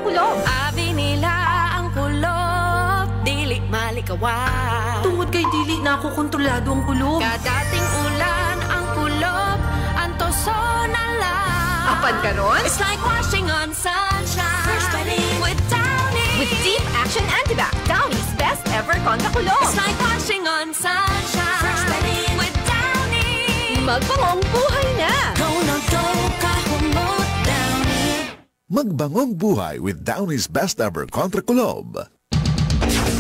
kulob. Abi nila ang kulob, dili malikawan. Tungod kay dili na ako kontrolado ang kulob. Kadating ulan ang kulob, antoso na lang. Apan karon, It's like washing on sunshine. Fresh with Downy. With Deep Action Antibac, Downy's best ever kontra kulob. It's like washing on sunshine. Fresh with Downy. Magbangong buhay na! Go na go kahumot, Downy. Magbangong buhay with Downy's best ever kontra kulob.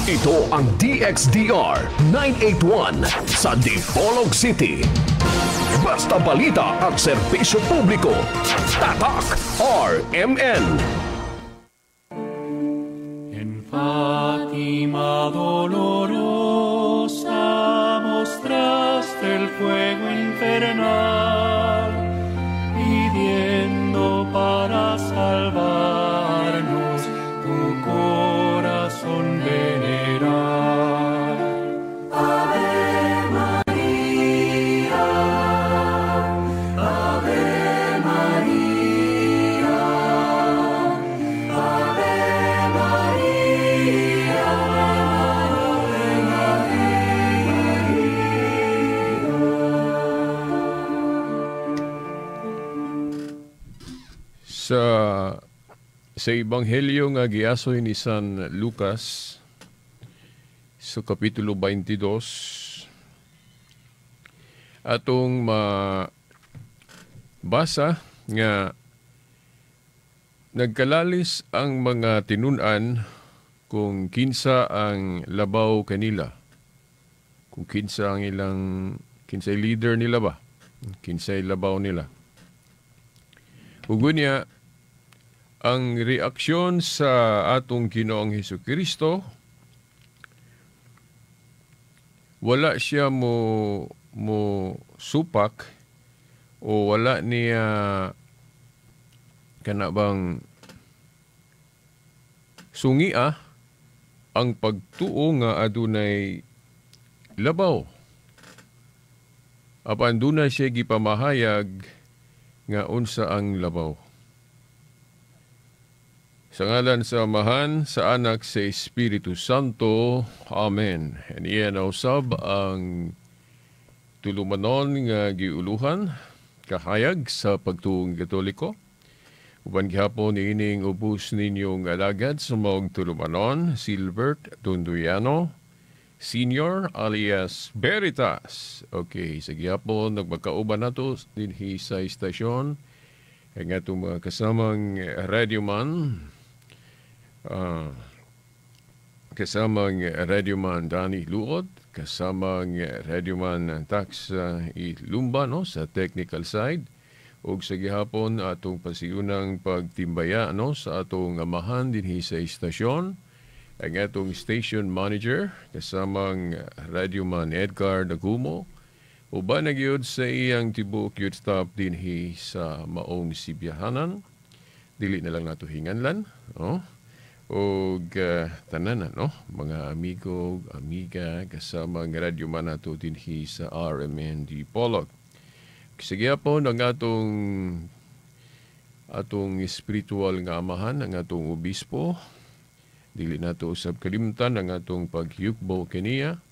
Ito ang DXDR 981 sa Dipolog City. Basta balita at serbisyo publiko. Tatak RMN. En Fátima dolorosa mostraste el fuego infernal, pidiendo para salvarnos tu corazón venerar. Ave María, Ave María, Ave María, Ave María. Sa Ebanghelyo nga giasoy ni San Lucas sa Kapitulo 22, atong mabasa nga nagkalalis ang mga tinun-an kung kinsa ang labaw kanila, kung kinsa ang ilang, kinsay leader nila ba, kinsay labaw nila. Ug unya ang reaksyon sa atong Ginoong Hesukristo, wala siya mo supak o wala niya kana bang sungia ang pagtuo nga adunay labaw. Apan dunay siya gipamahayag nga unsa ang labaw. Sa ngalan sa Amahan, sa Anak, sa Espiritu Santo. Amen. And iyan usab ang tulumanon nga giuluhan kahayag sa pagtuong Katoliko. Uban gihapon niining ubos ninyong alagad sa maong tulumanon, Silbert Tunduyano Senior alias Veritas. Okay, sa gihapon nagmagkauban nato dinhi sa istasyon ang atong mga kasamang radyoman, kasamang radyoman Danny Luod, kasamang radyoman Tax Ilumba, no, sa technical side, ug sa gihapon atong pasiyunang pagtimbaya, no, sa atong amahan dinhi sa istasyon, ang atong station manager, kasamang radyoman Edgar Nagumo, uban na gyud sa iyang tibuok youth staff dinhi sa maong Sibyahanan. Dili na lang nato hinganlan, no? Og tanan, no? Mga amigo, amiga, kasama ang radyoman nato dinhi sa RMN Dipolog. Sige po, ang atong spiritual nga amahan, ang atong obispo, dili nato usab kalimtan ang atong pagyukbo kaniya,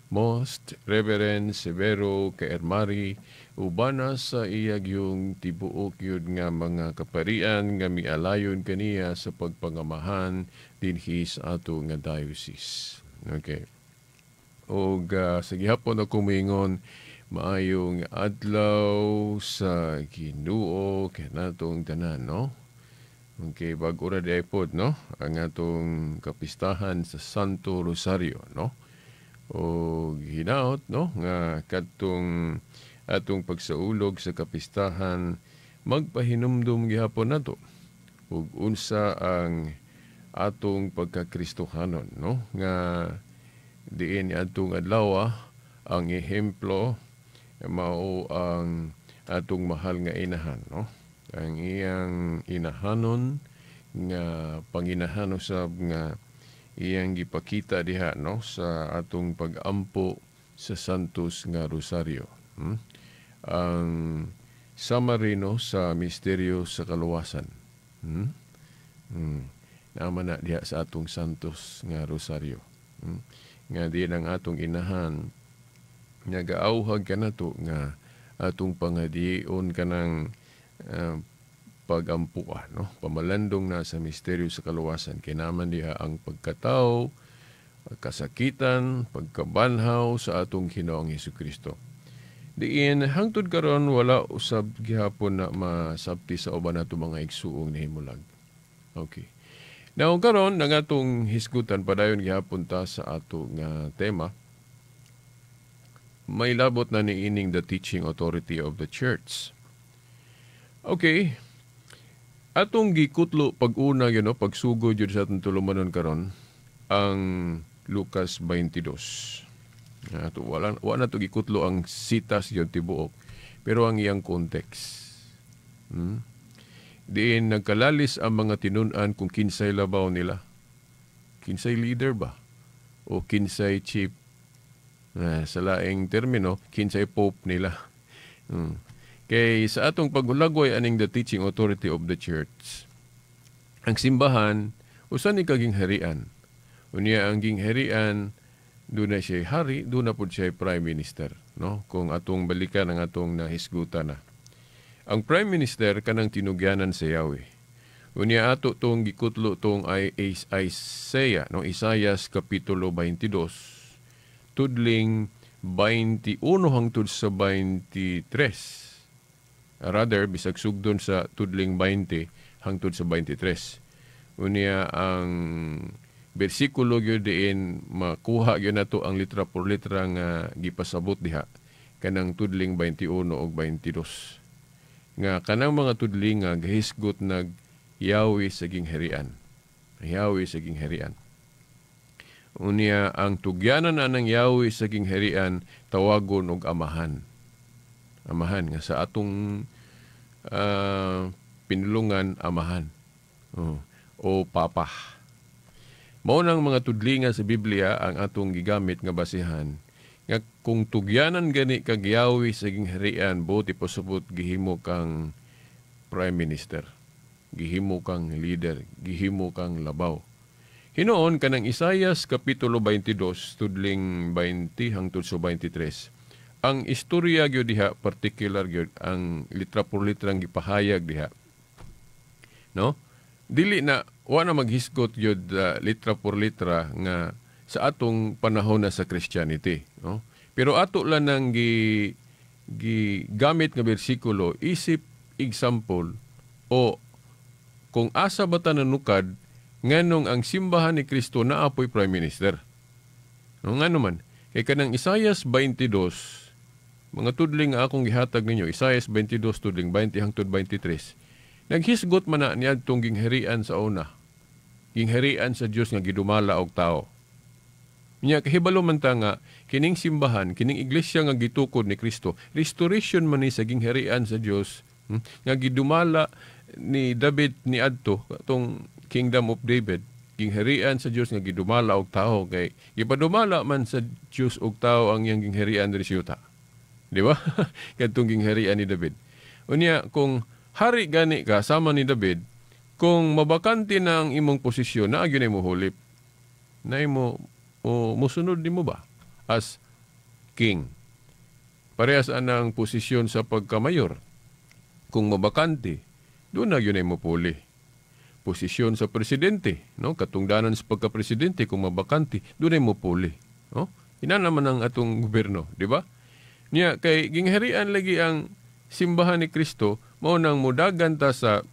Most Reverend Severo Kaermari, ubana sa iyagyong tibuok yun nga mga kaparian nga mialayon kaniya sa pagpangamahan dinhi sa ato nga diocese. Okay. Og sa gihapon ako moingon, maayong adlaw sa Ginoo kanatong tanan, no? Okay, bag-o ra di pod, no? Ang atong kapistahan sa Santo Rosario, no? O hinaot, no, nga kadtong atong pagsaulog sa kapistahan magpahinumdum gihapon nato ug unsa ang atong pagkakristohanon, no, nga diin atong adlaw ang ehemplo mao ang atong mahal nga inahan, no, ang iyang inahanon nga panginahan usab nga iyang gipakita diha, no, sa atong pagampo sa Santos nga Rosario. Ang summary, no, sa misteryo sa kaluwasan. Naama na diha sa atong Santos nga Rosario. Nga diin ang atong inahan nagaauhag kanato nga atong pangadion kanang pag-ampuan, no? Pamalandong na sa misteryo sa kaluwasan. Kinaman diha ang pagkatao, pagkasakitan, pagkabanhaw sa atong Ginoong Hesukristo. Diin hangtod karon wala usab gihapon na masabti sa uban nato mga igsuong nahimulag. Okay. Now karon ang atong hisgutan padayon gihapon ta sa ato nga tema. May labot na niining the teaching authority of the church. Okay. Atong gikutlo pag-una yun, no, pagsugod yun sa atong tulumanon karon ang Lucas 22. Ato wala wa na to gikutlo ang sitas yun tibuok, pero ang iyang context. Diin nagkalalis ang mga tinun-an kung kinsay labaw nila. Kinsay leader ba? O kinsay chief? Sa laing termino, kinsay pope nila. Kay sa atong paghulagway aning the teaching authority of the church, ang simbahan usa ni kaging harian. Unya ang gingharian, doon na siya hari, doon na pud siya prime minister, no? Kung atong balikan ang atong nahisgutan na. Ang prime minister kanang tinugyanan sa Yahweh. Unya ato tong gikutlo tong ay Isaiah, no? Isaias kapitulo 22, tudling 21 hangtod sa 23. Rather, bisag sugdon sa tudling 20 hangtod sa 23. Unya ang bersikulo gyud diin makuha gyud nato ang litra por litra nga gipasabot diha kanang tudling 21 ug 22. Nga kanang mga tudling nga gahisgot nag Yahweh sa gingharian. Yahweh sa gingharian. Unya ang tugyanan anang Yahweh sa gingharian tawagon og amahan. Amahan nga sa atong pinulungan amahan. O papa. Mao nang mga tudlinga sa Biblia ang atong gigamit nga basihan nga kung tugyanan gani kag Yahweh sa gingharian, buti pasubot gihimo kang prime minister, gihimo kang leader, gihimo kang labaw. Hinuon kanang Isayas kapitulo 22 tudling 20 hangtod sa 23. Ang istorya gyud diha particular gyud ang litra por litrang gipahayag diha. No? Dili na wa na maghisgot gyud litra por litra nga sa atong panahon na sa Christianity, no? Pero ato lang nang gigamit nga bersikulo isip example o kung asa ba ta nanukad nganong ang simbahan ni Kristo naa po'y prime minister. No, ngano man kay kanang Isayas 22 mga tudling nga akong gihatag ninyo, Isayas 22 tudling 20 hangtod 23. Naghisgot man na niadtong gingharian sa una. Gingharian sa Dios nga gidumala og tao. Nya kahibalo man ta nga kining simbahan, kining iglesia nga gitukod ni Kristo, restoration man ni sa gingharian sa Dios nga gidumala ni David niadto atong Kingdom of David. Gingharian sa Dios nga gidumala og tao kay gipadumala man sa Dios og tao ang iyang gingharian diri sa yuta. Di ba? Kadtong gingharian ni David. Unya kung hari gani ka sama ni David, kung mabakante na ang imong posisyon, naa gyud mo hulip. Na imo o musunod nimo ba as king? Parehas anang posisyon sa pagkamayor. Kung mabakante, doon na gyud mo puli. Posisyon sa presidente, no? Katungdanan sa pagka-presidente, kung mabakante, doon na mo puli, no? Ina naman ang atong gobyerno, di ba? Niya kay gingharian lagi ang simbahan ni Kristo, mao nang mudagan ta sa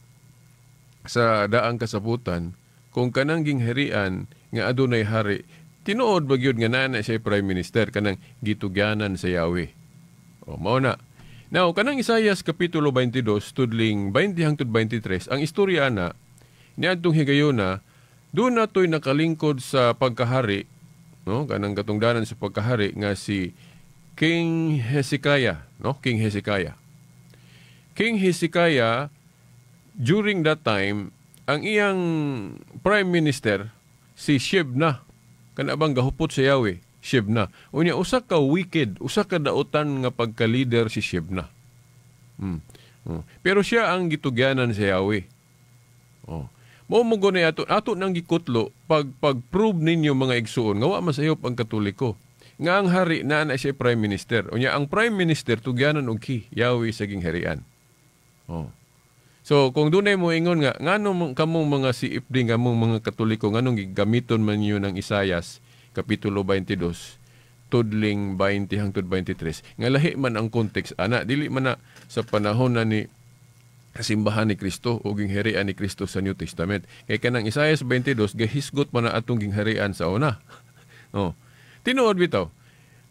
daang kasabutan kung kanang gingharian nga adunay hari, tinuod ba gyud nga naa na siya prime minister kanang gitugyanan sa Yahweh. O mao na. Now kanang Isayas kapitulo 22 tudling 20 hangtod 23, ang istorya na niadtong higayona doon na to'y nakalingkod sa pagkahari, no, kanang katungdanan sa pagkahari nga si King Hezekiah, no? King Hezekiah. King Hezekiah during that time ang iyang prime minister si Shebna, kana bang gahupot sa Yahweh, Shebna. Unya usa ka wicked, usa ka dautan nga pagka-leader si Shebna. Pero siya ang gitugyanan sa Yahweh. Oh. Mao mo guni ato ato nang gikutlo pag pag-prove ninyo, mga igsuon, nga wa masayop ang Katoliko nga ang hari naa na siya prime minister. Unya ang prime minister tugyanan og key Yahweh sa gingharian. Oh. So kung dunay mo ingon nga ngano kamo mga CFD, nga mong mga Katoliko, nganong gamiton man niyo ng Isayas kapitulo 22 tudling 20 hangtod 23 nga lahi man ang context ana, dili man na sa panahon na ni simbahan ni Kristo o gingharian ni Kristo sa New Testament, kay kanang Isayas 22 gahisgot man na atong gingharian sa una. Oh. Tinuod bitaw.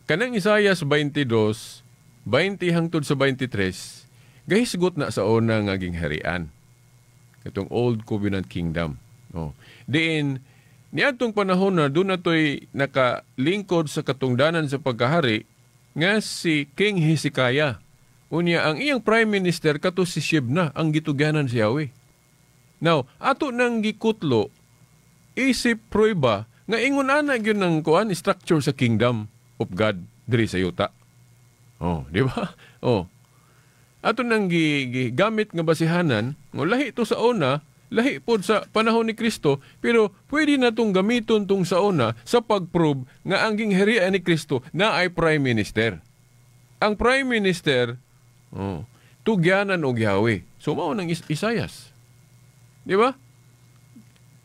Kanang Isayas 22 20 hangtod sa 23 gahisgot na sa una nga gingharian. Itong Old Covenant Kingdom. Oh. Diin niadtong panahon na doon na to'y nakalingkod sa katungdanan sa pagkahari nga si King Hezekiah. Unya ang iyang prime minister kato si Shebna ang gitugyanan si Yahweh. Now, ato nang gikutlo isip prueba nga ingon ana gyud ng kuan structure sa kingdom of God diri sa yuta. Oh, di ba? Oh. Ato nang gigamit nga basihanan nga lahi to sa una, lahi pod sa panahon ni Kristo, pero pwede na tong gamiton tong sa una sa pag-prove nga ang gingharian ni Kristo na ay prime minister. Ang prime minister, oh, tugyanan og Yahweh. So mao nang Isayas. Di ba?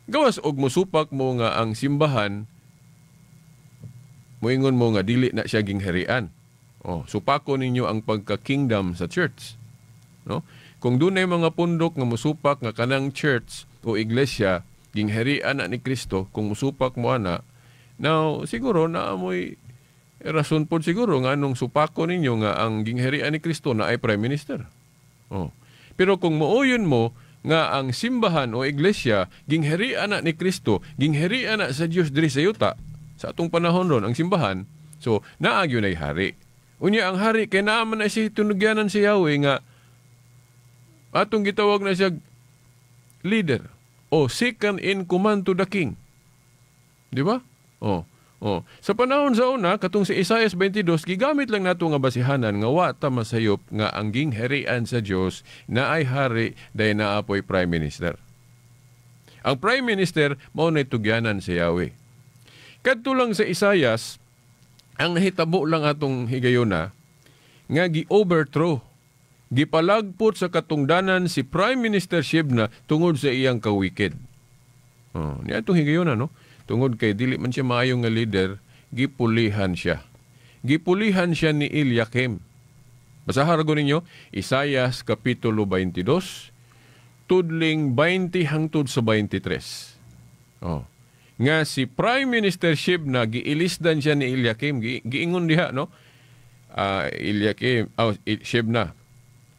Gawas og musupak mo nga ang simbahan, moingon mo nga dili na siya gingharian. Oh, supako ninyo ang pagka-kingdom sa church. No? Kung dunay mga pundok nga musupak nga kanang church o iglesia gingharian na ni Kristo, kung musupak mo ana, now siguro na amoy rason pod siguro nga anong supako ninyo nga ang gingharian ni Kristo na ay prime minister. Oh. Pero kung mooyon mo nga ang simbahan o iglesia gingharian na ni Kristo, gingharian na sa Dios diri sa yuta, sa atong panahon ron ang simbahan, so naa gyud ay hari. Unya ang hari kay naa man na siya tunugyanan si Yahweh nga atong gitawag na siya leader o second in command to the king. Di ba? Oh. Oh. Sa panahon sa una, katong si Isaias 22, gigamit lang nato nga basihanan nga wa ta masayop nga ang gingharian sa Dios na ay hari dahil naapoy prime minister. Ang prime minister mao na tugyanan si Yahweh. Kadto lang sa Isaias, ang nahitabo lang atong higayona nga gi-overthrow, gipalagpot sa katungdanan si Prime Minister Shebna tungod sa iyang kawicked. Oh, niya atong higayona, no? Tungod kay dili man siya maayo nga leader, gipulihan siya. Gipulihan siya ni Eliakim. Basahan ko ninyo, Isayas Kapitulo 22, tudling 20 hangtod sa 23. Oh. Nga si Prime Minister Shebna, giilisdan siya ni Eliakim, giingon diha, no? Eliakim, oh, Shebna.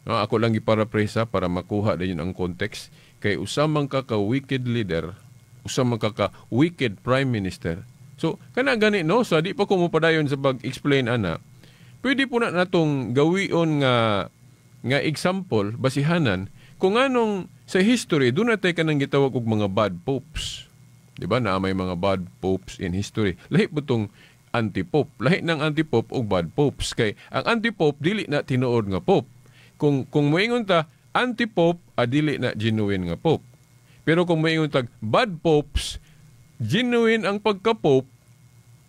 No, ako lang giparapresa para makuha din ang context. Kay usa man ka ka wicked leader, usa man ka ka wicked prime minister. So, kana gani, no, sa di pa ko mopadayon sa pag-explain ana, pwede po na natong gawion nga nga example, basihanan, kung anong sa history, doon natay kanang gitawag og mga bad popes. Di ba na may mga bad popes in history? Lahi po tong anti-pope. Lahi ng anti-pope og bad popes. Kay ang anti-pope, dili na tinuod nga pope. Kung moingon ta, anti-pope, dili na genuine nga pope. Pero kung moingon tag bad popes, genuine ang pagka-pope,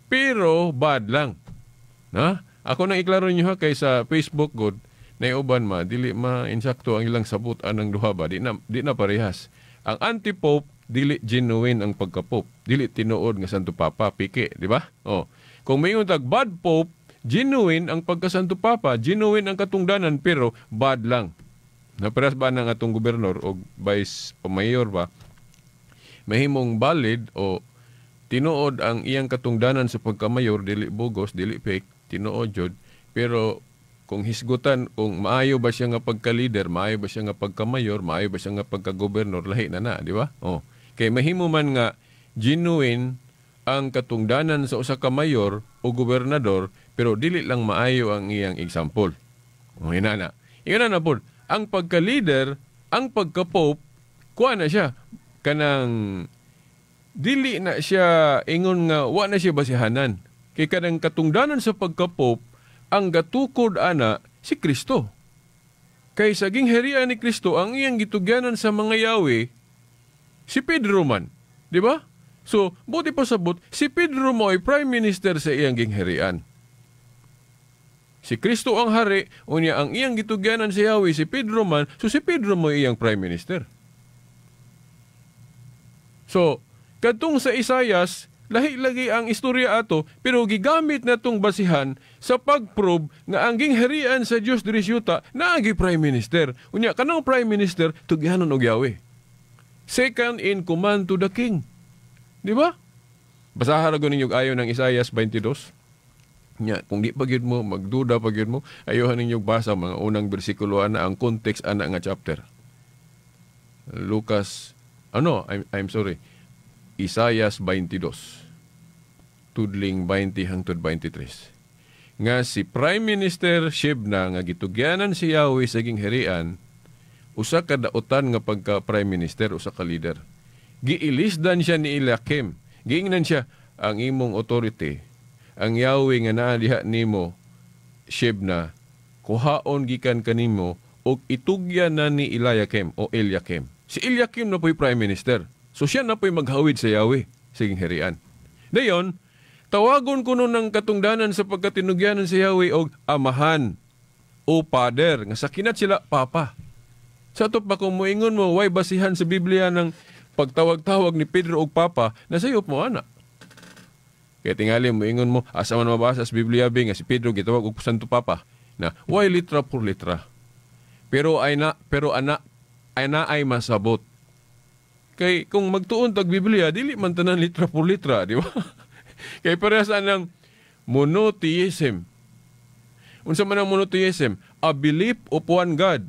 pero bad lang. Na? Ako nang iklaro niyo ha, kay sa Facebook god, naiuban ma, dili ma insakto ang ilang sabot anang duha ba, di na parehas. Ang anti-pope, dili genuine ang pagka-pope. Dili tinuod nga Santo Papa, piki, di ba? Oh. Kung moingon tag bad pope, genuine ang pagka-Santo Papa, genuine ang katungdanan, pero bad lang. Naparas ba ng atong gobernador o vice o mayor ba, mahimong valid o tinuod ang iyang katungdanan sa pagkamayor, dili bugos, dili fake, tinuod jud, pero kung hisgutan kung maayo ba siya nga pagka-leader, maayo ba siya nga pagka-mayor, maayo ba siya nga pagka-gobernador, lahi na na, di ba? Oh. Kay mahimo man nga genuine ang katungdanan sa usa ka mayor o gobernador, pero dili lang maayo ang iyang example. O inana. Ingana na pod, ang pagka-leader, ang pagka-pope, kuha na siya kanang dili na siya ingon nga wa na siya basihanan. Kay kanang katungdanan sa pagka-pope, ang gatukod ana si Kristo. Kay sa gingharian ni Kristo, ang iyang gitugyanan sa mga Yahweh, Si Pedro man, di ba? So, buti pa sabot, si Pedro mo ay prime minister sa iyang gingharian. Si Kristo ang hari, unya ang iyang gitugyanan si Yahweh, si Pedro man, so si Pedro mo iyang prime minister. So, kadtong sa Isayas, lahi lagi ang istorya ato, pero gigamit na tong basihan sa pag-prove nga ang gingharian sa Dios diri sa yuta naagi prime minister. Unya kanang prime minister tugyanon og Yahweh. Second in command to the king. Di ba? Basahan ra ninyo ayo ng Isayas 22. Nya, kung di pa gyud mo magduda pa gyud mo, ayohan ninyo basa mga unang bersikulo ana, ang context ana nga chapter. Lucas, ano, I'm sorry. Isayas 22. Tudling 20 hangtod 23. Nga si Prime Minister Shebna nga gitugyanan si Yahweh sa gingharian, usa ka daotan nga pagka Prime Minister, usa ka leader. Giilisdan siya ni Eliakim. Giingnan siya, ang imong authority, ang Yahweh nga naa diha nimo, Shebna, kuhaon gikan kanimo og itugyan na ni Eliakim o Eliakim. Si Eliakim na po'y Prime Minister. So siya na po'y maghawid sa Yahweh sa gingharian. Dayon, tawagon kuno ng katungdanan sa pagkatinugyanan sa Yahweh og amahan o father, nga sakinat sila papa. Sa ato pa kung moingon mo, way basihan sa Biblia ng pagtawag-tawag ni Pedro og papa, nasayop mo ana. Kaya tingali moingon mo, asa man mabasa sa Biblia be nga si Pedro gitawag og Santo Papa, na way litra por litra. Pero ay na pero ana ay na ay masabot. Kay kung magtuon tag Biblia, dili man tanan litra por litra, di ba? Kay parehas anang monotheism. Unsa man ang monotheism? A belief of one God.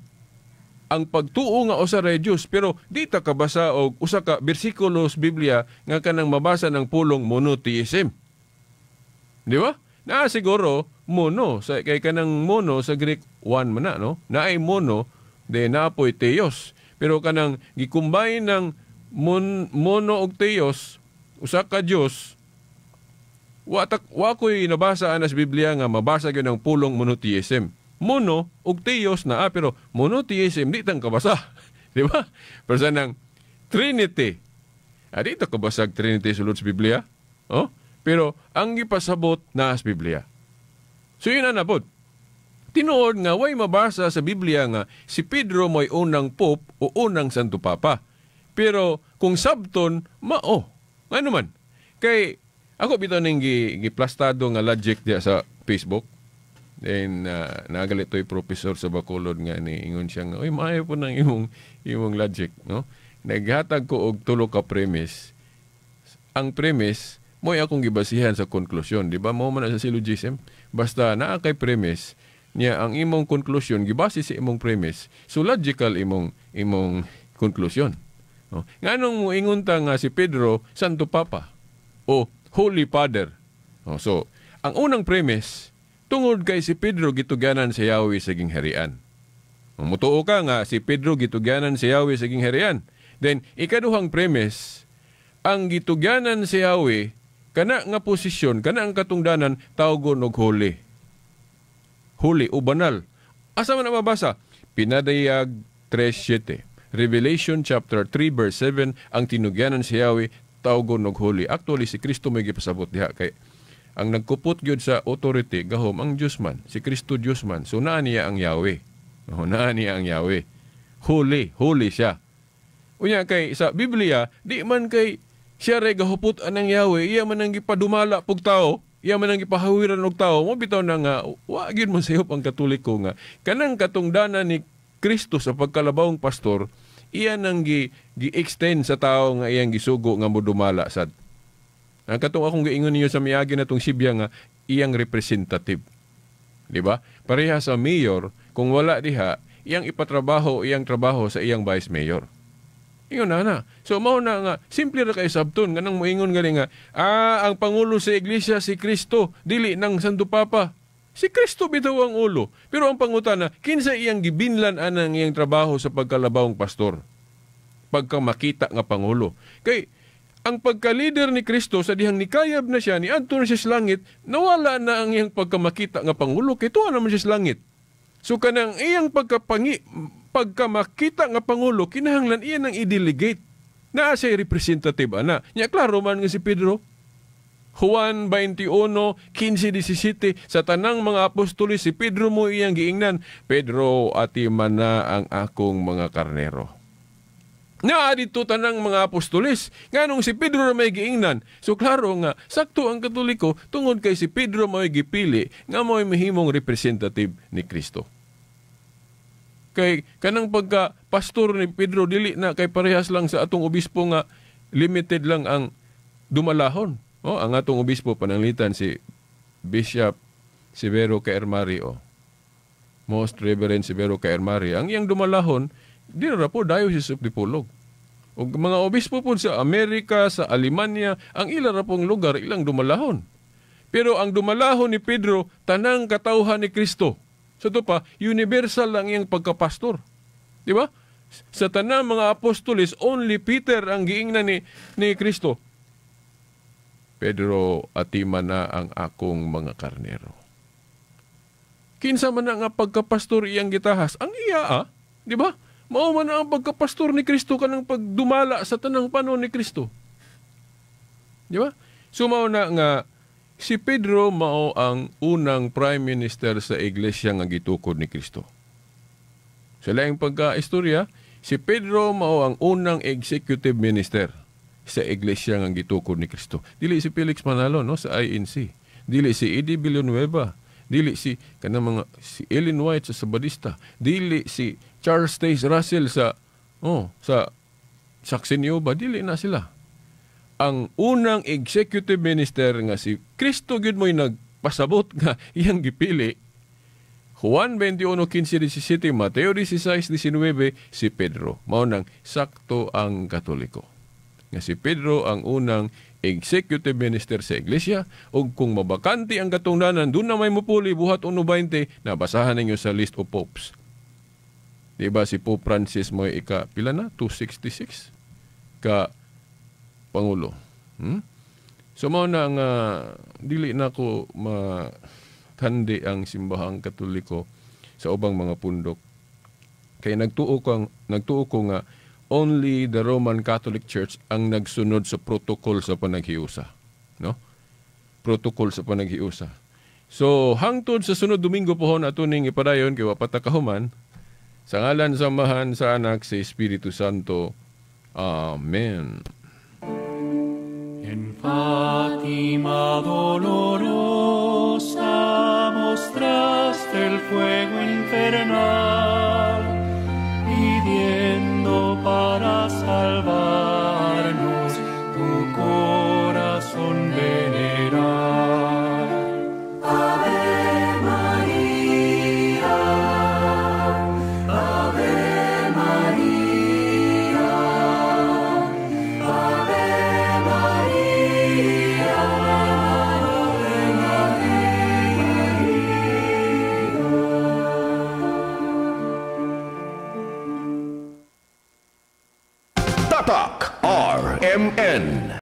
Ang pagtuo nga usa ra Dios, pero di ta kabasa og usa ka bersikulo sa Biblia nga kanang mabasa ng pulong monotheism. Di ba? Na siguro mono sa kay kanang mono sa Greek one man na, no? Naay mono de napoy theos. Pero kanang gi-combine ng mono og theos, usa ka Dios, wa ko'y nabasa ana sa Biblia nga mabasa gyud ang pulong monotheism. Mono ug theos na, pero monotheism di tang kabasa. Di ba? Pero sa nang Trinity, di ta kabasag Trinity sulod sa Biblia. Oh? Pero ang gipasabot na sa Biblia. So yun na pod. Tinuod nga way mabasa sa Biblia nga si Pedro mo'y unang pope o unang Santo Papa. Pero kung sabton, mao. Ngano man? Kay ako bitaw ning giplastado nga logic diya sa Facebook. Then nagalit to'y professor sa Bacolod nga ni ingon siya nga, "Oy, maayo po nang imong logic," no? Naghatag ko og tulo ka premise. Ang premise mo'y akong gibasihan sa konklusyon, di ba? Mao man na sa syllogism. Basta naa kay premise niya, ang imong konklusyon gibase sa imong premise. So logical imong konklusyon. No? Nganong moingon ta nga si Pedro Santo Papa o Holy Father? Oh, so ang unang premise, tungod kay si Pedro gitugyanan sa Yahweh sa gingharian. Mutuo ka nga si Pedro gitugyanan sa Yahweh sa gingharian. Then ikaduhang premise, ang gitugyanan sa Yahweh kana nga posisyon, kana ang katungdanan tawgon og holy. Holy o banal. Asa man na mabasa? Pinadayag 3:7. Revelation chapter 3 verse 7, ang tinugyanan si Yahweh tawgon og holy. Actually si Kristo may gipasabot diha kay ang nagkupot gyud sa authority gahom ang Dios man, si Kristo Dios man. So naa niya ang Yahweh. Oh, naa niya ang Yahweh. Holy, holy siya. Unya kay sa Biblia, di man kay siya ray gahupot anang Yahweh, iya man ang gipadumala pug tao, iya man ang gipahawiran og tao, mo bitaw na nga wa gyud man sayop ang Katoliko nga kanang katungdanan ni Kristo sa pagkalabawong pastor, iya nang gi-extend sa tao nga iyang gisugo nga modumala sad. Ang katong akong giingon ninyo sa miagi na tong Sibya nga iyang representative. Di ba? Pareha sa mayor, kung wala diha, iyang ipatrabaho iyang trabaho sa iyang vice mayor. Ingon na na. So mao na nga simple ra kay sabton nganang moingon gali nga ang pangulo sa iglesia si Kristo, dili nang Santo Papa. Si Kristo bitaw ang ulo. Pero ang pangutana, kinsa iyang gibinlan anang iyang trabaho sa pagkalabawong pastor? Pagka makita nga pangulo. Kay ang pagka-leader ni Kristo sa dihang nikayab na siya, niadto na siya sa langit, nawala na ang iyang pagkamakita nga pangulo, kay tuwa naman siya sa langit. So kanang iyang pagkamakita nga pangulo, kinahanglan iya nang i-delegate. Naa siya representative ana. Nya klaro man nga si Pedro. Juan 21:15-17, sa tanang mga apostoles si Pedro mo iyang giingnan, Pedro, atiman na ang akong mga karnero. Naa dito tanang mga apostoles, nganong si Pedro na may giingnan. So klaro nga sakto ang Katoliko tungod kay si Pedro mo'y gipili nga mo'y mahimong representative ni Kristo. Kay kanang pagka pastor ni Pedro dili na kay parehas lang sa atong obispo nga limited lang ang dumalahon. Oh, ang atong obispo pananglitan si Bishop Severo Caermari, oh. Most Reverend Severo Caermari, ang iyang dumalahon di ra po Diocese of Dipolog. Og mga obispo po sa Amerika, sa Alemanya, ang ila ra pong lugar ilang dumalahon. Pero ang dumalahon ni Pedro tanang katawhan ni Kristo. So ito pa, universal lang iyang pagkapastor. Di ba? Sa tanang mga apostoles, only Peter ang giingnan ni Kristo. Pedro, atima na ang akong mga karnero. Kinsa man na nga pagkapastor iyang gitahas, ang iya, di ba? Mao man na ang pagkapastor ni Kristo kanang pagdumala sa tanang panon ni Kristo. Di ba? So mao na nga si Pedro mao ang unang prime minister sa iglesia nga gitukod ni Kristo. Sa laing pagka-istorya, si Pedro mao ang unang executive minister sa iglesia nga gitukod ni Kristo. Dili si Felix Manalo, no, sa INC. Dili si Eddie Villanueva, dili si kanang mga si Ellen White sa Sabadista, dili si Charles Taze Russell sa sa Saxenioba, dili na sila. Ang unang executive minister nga si Kristo gyud mo'y nagpasabot nga iyang gipili, Juan 21:15-17, Mateo 16:19, si Pedro. Mao nang sakto ang Katoliko. Nga si Pedro ang unang executive minister sa iglesia, ug kung mabakante ang katungdanan, doon na may mupuli buhat 1:20, nabasahan ninyo sa list of popes. Diba si Pope Francis mo ika pila na 266 ka pangulo. So mao na nga dili na ko makandi ang simbahang Katoliko sa ubang mga pundok. Kay nagtuo ko nga only the Roman Catholic Church ang nagsunod sa protocol sa panaghiusa, no? Protocol sa panaghiusa. So hangtod sa sunod Domingo pohon ato ning ipadayon kay wa pa ta kahuman. Sa ngalan sa Amahan, sa Anak, sa Espiritu Santo. Amen. En Fátima dolorosa mostraste el fuego infernal, pidiendo para salvarnos tu corazón venerar. Ave María, Ave María, Ave María, Ave María. Tatak RMN.